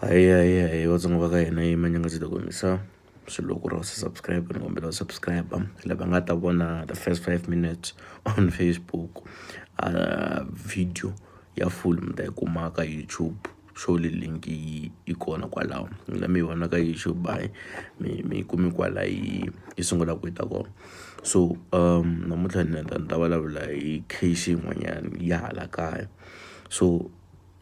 Hayi hayi hayi Vatsonga va ka hina yi Manyangaza ta kombisa swilo loko ri subscribe ni kombela u subscribe lava nga ta vona the first 5 minutes on Facebook, video ya full mi ta yi kuma ka YouTube. Surely link yi kona kwalaho la mi yi vona ka YouTube, hayi mi yi kumi kwala yi sungulaka yi ta kona. So namuntlha ni ta vulavula hi case yin'wanyana ya hala kaya. So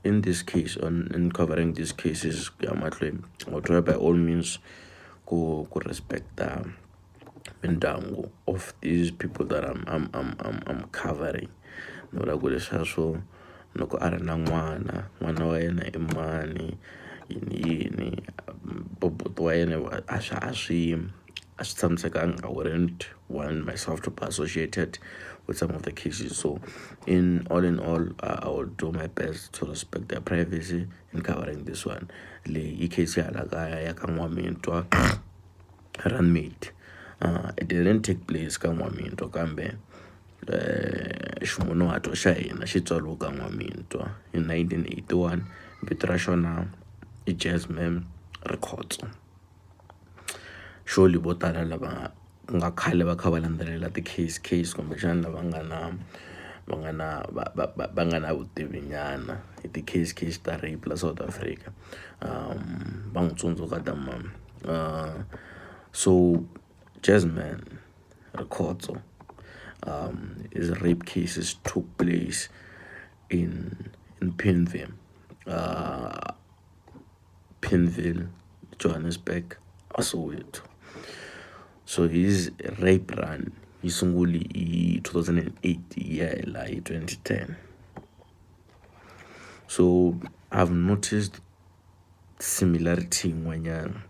in this case, on in covering these cases ku ya mahlweni, I'll try by all means ku respecta mindyangu of these people that I'm covering. Ni vula ku leswiya swo loko a ri na n'wana, n'wana wa yena i mani, yini yini, buti wa yena, a swi tshamisekanga. I wouldn't want myself to be associated with some of the cases. So in all, I will do my best to respect their privacy in covering this one. Leyi i case ya hala kaya ya ka N'wamitwa, Runmate. It didn't take place ka N'wamitwa, kambe ximunhuhatwa xa hina xi tswariwe ka N'wamitwa in 1981. Vito ra xona i Jasmine Rikhotso. Surely vo tala lava ku nga khale va kha va landzelela ti-case case kumbexana lava nga na va nga na va va va va nga na vutivi nyana hi ti-case case ta rape la South Africa, va n'wi tsundzuka tamam. So Jasmine Rikhotso, his rape cases took place in Pimville, Pimville, Johannesburg, Soweto. So his rape run yi sungule hi 2008, yi ya hela hi 2010. So I've noticed similarity yin'wanyana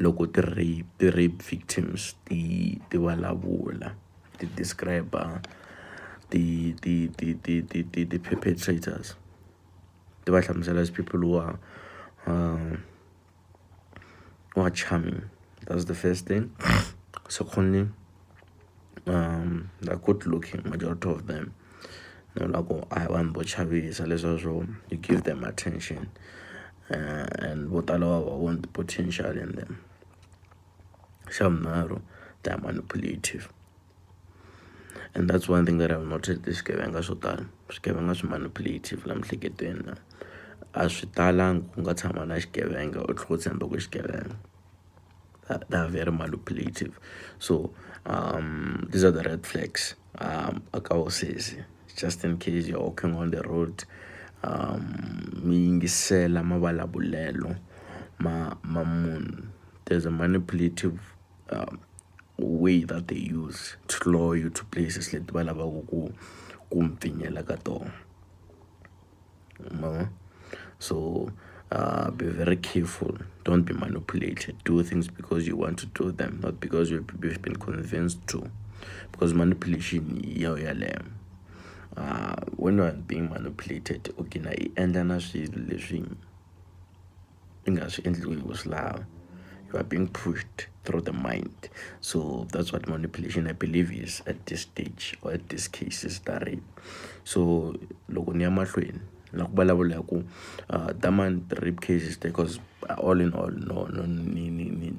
loko ti-rape victims ti vulavula, ti describe ti perpetrators, ti va hlamusela as people who are charming. That's the first thing. Secondly, they're good looking, majority of them. No la ku a hi vanhu vo chavisa leswiya swo you give them attention, and vo tala va vona potential in them. Xa vunharhu, they are manipulative, and that's one thing that I've noted. Swigevenga swo tala, swigevenga swi manipulative la miehleketweni. A swi talangi ku nga tshama na xigevenga u tlhela u tshemba ku xigevenga. They are very manipulative. So these are the red flags aka vosesi, just in case you're walking on the road, mi yingisela mavulavulelo ma munhu. There's a manipulative way that they use to lure you to places leti va lavaka ku mpfinyela ka tona ma. So be very careful. Don't be manipulated. Do things because you want to do them, not because you've been convinced to, because manipulation yo yaleyo, when you are being manipulated, u gina i endla na swilo leswi i nga swi endliwi hi ku swi lava. You are being pushed through the mind. So that's what manipulation, I believe, is at this stage or at this cases ta rape. So loko ni ya mahlweni na ku vulavula hi ku daman rape cases, because all in all, no ni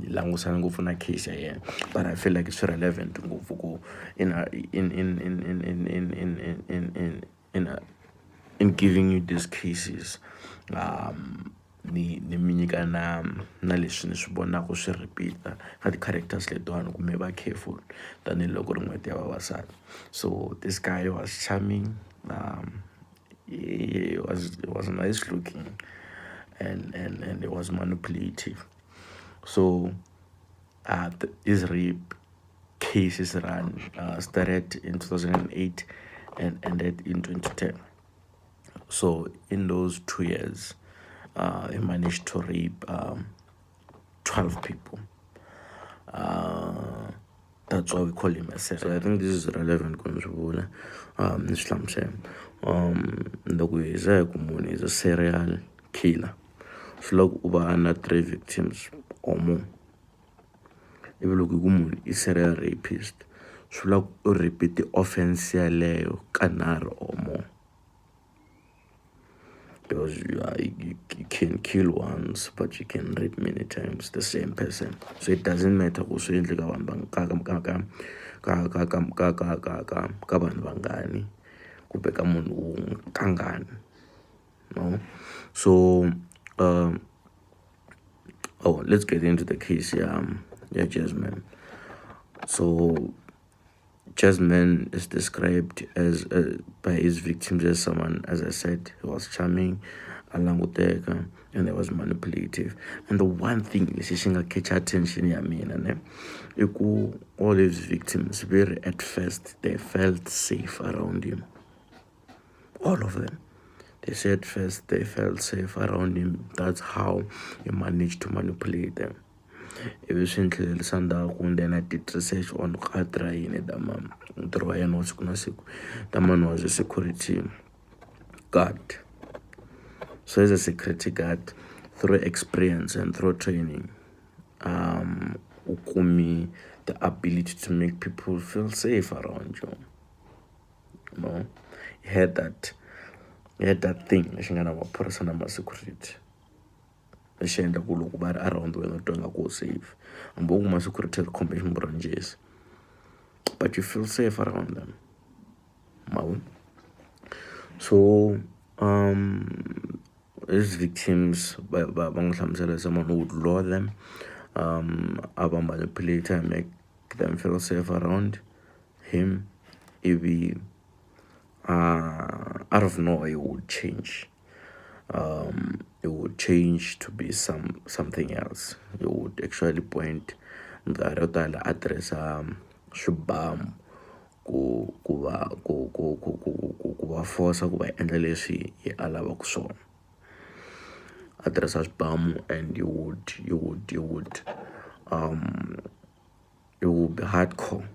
langusana ngopfu na case ya yena, but I feel like swi relevant ngopfu ku in in in in in in in in in in in in giving you these cases, ni mi nyika na leswi ni swi vonaka swi repeat-a ka ti-characters letiwani, ku mi va careful tanihiloko ri n'hweti ya vavasati. So this guy was charming, he was nice looking, and he was manipulative. So his rape cases run started in 2008 and ended in 2010. So in those 2 years, he managed to rape 12 people. That's why we call him a serial. So I think this is relevant ku ni swi vula, ni swi hlamusela. Loko hi za hi ku munhu is a serial killer, swi lava ku u va na three victims or more. Ivi loko hi ku munhu i serial rapist, swi vula ku u repeat offense yaleyo ka nharhu or more. Because you can kill once, but you can rape many times the same person. So it doesn't matter ku swi endle ka vanhu va ka ka ka ka ka ka ka ka ka ka ka vanhu vangani kumbe ka munhu wun'we kangani, no. So oh, let's get into the case ya Jasmine. So Jasmine is described as by his victims as someone, as I said, who was charming, a languteka, and was manipulative. And the one thing lexi xi nga catch attention ya mina ne, i ku all his victims very at first they felt safe around him. All of them. They said first they felt safe around him. That's how he managed to manipulate them. Ivi swi ni tlhelerisa ndzhaku, and then I did research on ku a tirha yini Damani, ntirho wa yena wa siku na siku. Damani was a security guard. So as a security guard, through experience and through training, u kumi the ability to make people feel safe around you. No, he had that thing lexi nga na maphorisa na ma-security, lexi endla ku loko va ri around wena u twa nga ku u safe, hambi wo kuma security ri khome ximuranjesi, but you feel safe around them, ma vo. So his victims va n'wi hlamusela someone who would lure them, a va manipulate and make them feel safe around him, ivi out of nowhere he would change. It would change to be something else. He would actually point, minkarhi yo tala a tirhisa swibamu ku va ku va force ku va endla leswi hi a lavaka swona. A tirhisa swibamu, and he would be hardcore.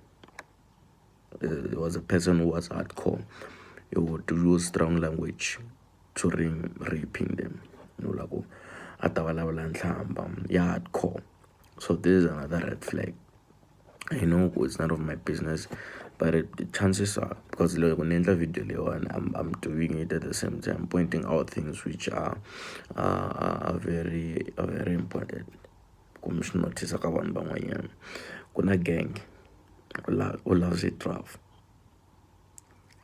He was a person who was hardcore. He would use strong language during raping them, la ku a ta vulavula nhlamba ya hardcore. So this is another red flag. I know it's none of my business, but the chances are, because loko ni endla video leyiwani, I'm doing it at the same time pointing out things which are very important ku mi swi notice ka vanhu van'wanyana. Ku na gang who loves it rough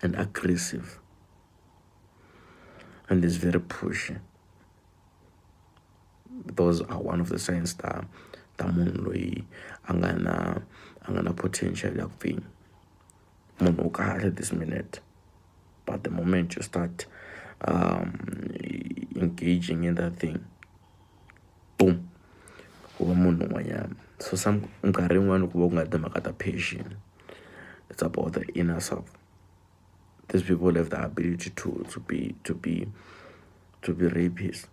and aggressive and is very pushy. Those are one of the signs ta munhu loyi a nga na potential ya ku pfinya munhu. U kahle this minute, but the moment you start engaging in that thing, boom, ku va munhu un'wanyana. So some minkarhi yin'wani ku va ku nga timhaka ta passion, it's about the inner self. These people have the ability to be rapists,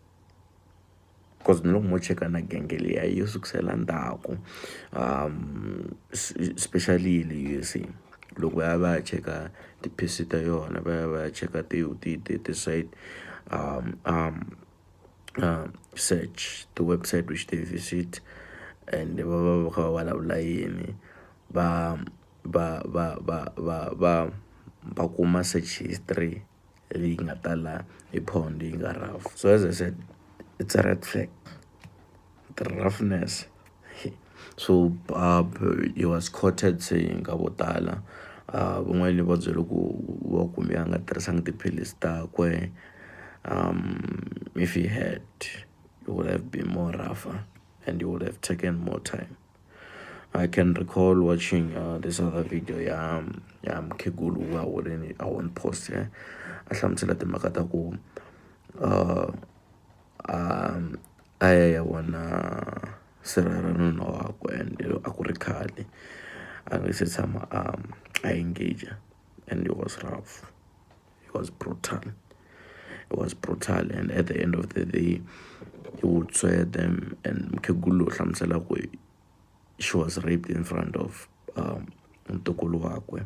because ni loko mo cheka na genge liya yo sukusela ndzhaku, especially le USA, loko va ya va ya cheka ti-PC ta yona, va ya va ya cheka ti-site search, the website which they visit, and va va va kha va vulavula yini, va kuma search history leyi nga tala hi porn leyi nga rough. So as I said, it's a red flag, the roughness. So he was quoted saying ka vo tala, van'wani va byele ku va kume a nga tirhisanga tiphilisi takwe, if he had, he would have been more rougher and he would have taken more time. I can recall watching this other video ya mukhegulu wa I won't post here, a hlamusela timhaka ta ku a ya ya vona sirha ra nuna wakwe, and a ku ri khale a nga se tshama a engage, and it was rough, it was brutal, it was brutal. And at the end of the day he would swear them, and mukhegulu u hlamusela ku she was raped in front of ntukulu wakwe.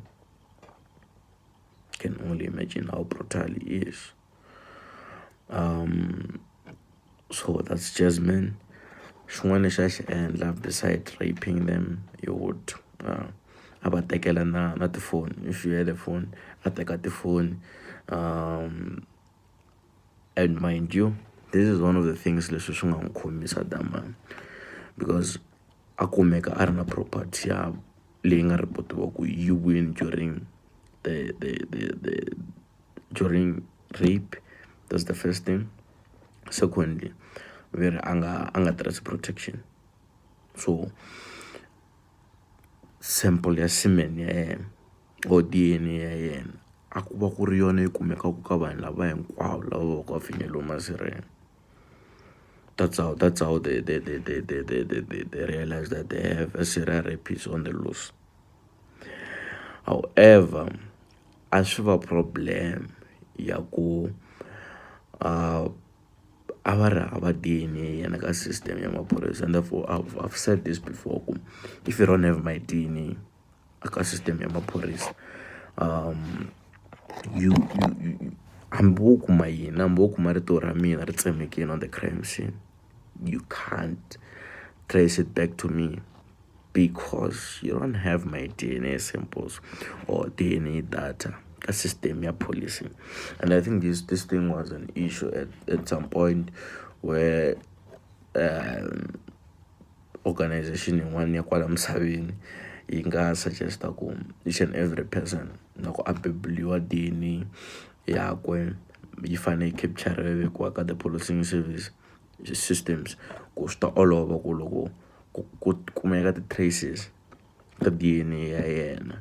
Can only imagine how brutal he is. So that's Jasmine. Xin'wana lexi a xi endla beside raping them, he would a va tekela na tifoni. If you had a phone, a teka tifoni. And mind you, this is one of the things leswi swi nga n'wi khomisa damani, because a kumeka a ri na property ya leyi nga report-iwa ku yi wini during the during rape. That's the first thing. Secondly, ve ri a nga tirhisi protection, so sample ya semen ya yena or DNA ya yena a ku va ku ri yona yi kumekaka ka vanhu lava hinkwavo lava va ka va pfinyeliwe masirheni. That's how they realize that they have a serial rapist on the loose. However, a swi va problem ya ku a va ri hava DNA yena ka system ya maphorisa. And therefore I've said this before ku if you don't have my DNA aka system ya maphorisa, you hambi wo kuma yini, hambi wo kuma rito ra mina ri tsemekile on the crime scene, you can't trace it back to me because you don't have my DNA samples or DNA data ka system ya policing. And I think this thing was an issue at some point where organization yin'wana ya kwala misaveni yi nga suggest-a ku each and every person loko a bebuliwa, DNA yakwe yi fane yi capture vekiwa ka the policing service systems, ku swi ta olova ku loko ku kumeka ti-traces ta DNA ya yena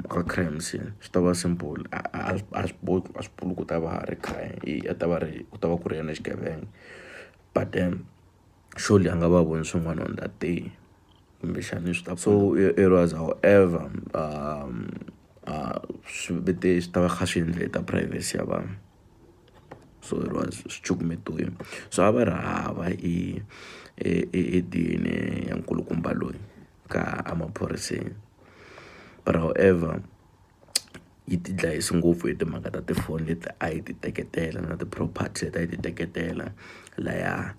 ka crime scene, swi ta va simple. A swi bohi, a swi vuli ku ta va ri crime, a ta va ri ku ta va ku ri yena xigevenga, but then surely a nga va voni swin'wana on that day kumbexani swi ta. So it was, however, swi vete swi ta va kha swi endle ta privacy ya vanhu, so it was swi cukumetiwile. So a va ri hava i DNA ya nkulukumba loyi ka emaphoriseni, but however yi ti dlayise ngopfu hi timhaka ta tifoni leti a yi ti teketela na ti-property leti a yi ti teketela laya.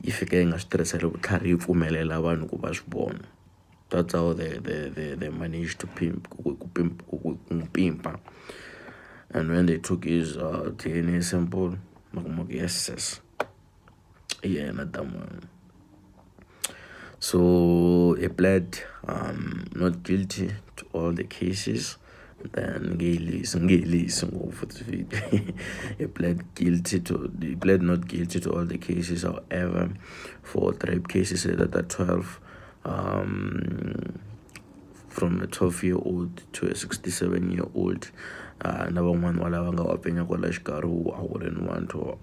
Yi fika yi nga swi tirhiseli vutlhari, yi pfumelela vanhu ku va swi vona. That's how they managed to pimp ku pimp ku n'wi pimpa. And when they took his DNA sample, va kuma ku yes sis, i yena damani. So he pled not guilty to all the cases. Then nge lehisi ngopfu this video. He pled not guilty to all the cases. However, for rape cases that are 12, from a 12-year-old to a 67-year-old, na van'wani va lava nga va pfinya kwala xikarhi who I wouldn't want to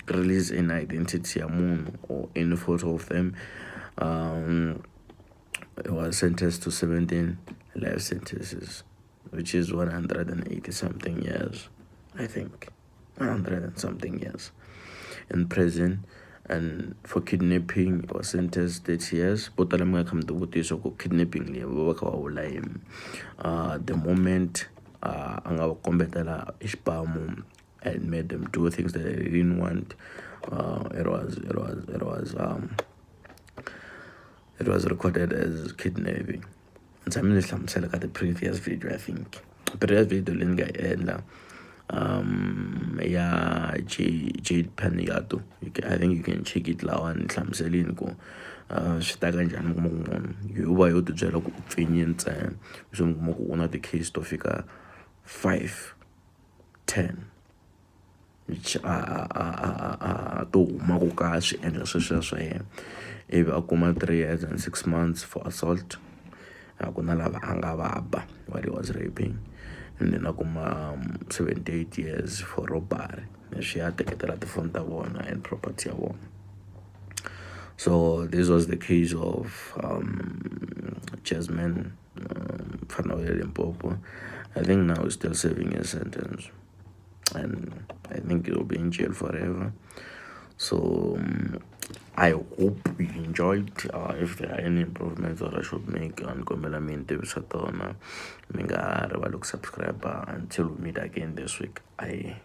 release an identity ya munhu or any photo of them, he was sentenced to 17 life sentences, which is 180 something years, I think 100 and something years in prison. And for kidnapping, was sentenced 30 years. Vo tala mi nga kha mi tivutisa ku kidnapping leyi va va kha va vula yini. The moment a nga va kombetela xibamu and made them do things that they didn't want, it was recorded as kidnapping. Ni tshame ni hlamusela ka the previous video, I think previous video leyi ni nga yi endla ya Jade Paniato. I think you can check it lawa ni hlamuselini ku swi ta kanjhani. Mi kuma ku munhu yo va yo tibyela ku u pfinye ntsena, so mi kuma ku u na ti-case to fika 5, 10, which a to humaka ka swiendlo sweswiya swa yena, ivi a kuma 3 years and 6 months for assault. A ku na lava a nga va ba while he was raping. And then a kuma 78 years for robbery, leswi ya teketela tifoni ta vona and property ya vona. So this was the case of Jasmine, mfana wa le Limpopo. I think now he's still serving his sentence and I think he'll be in jail forever. So I hope you enjoyed. If there are any improvements that I should make, ni kombela mi ni tivisa tona. Mi nga rivali ku subscribe. Until we meet again this week, I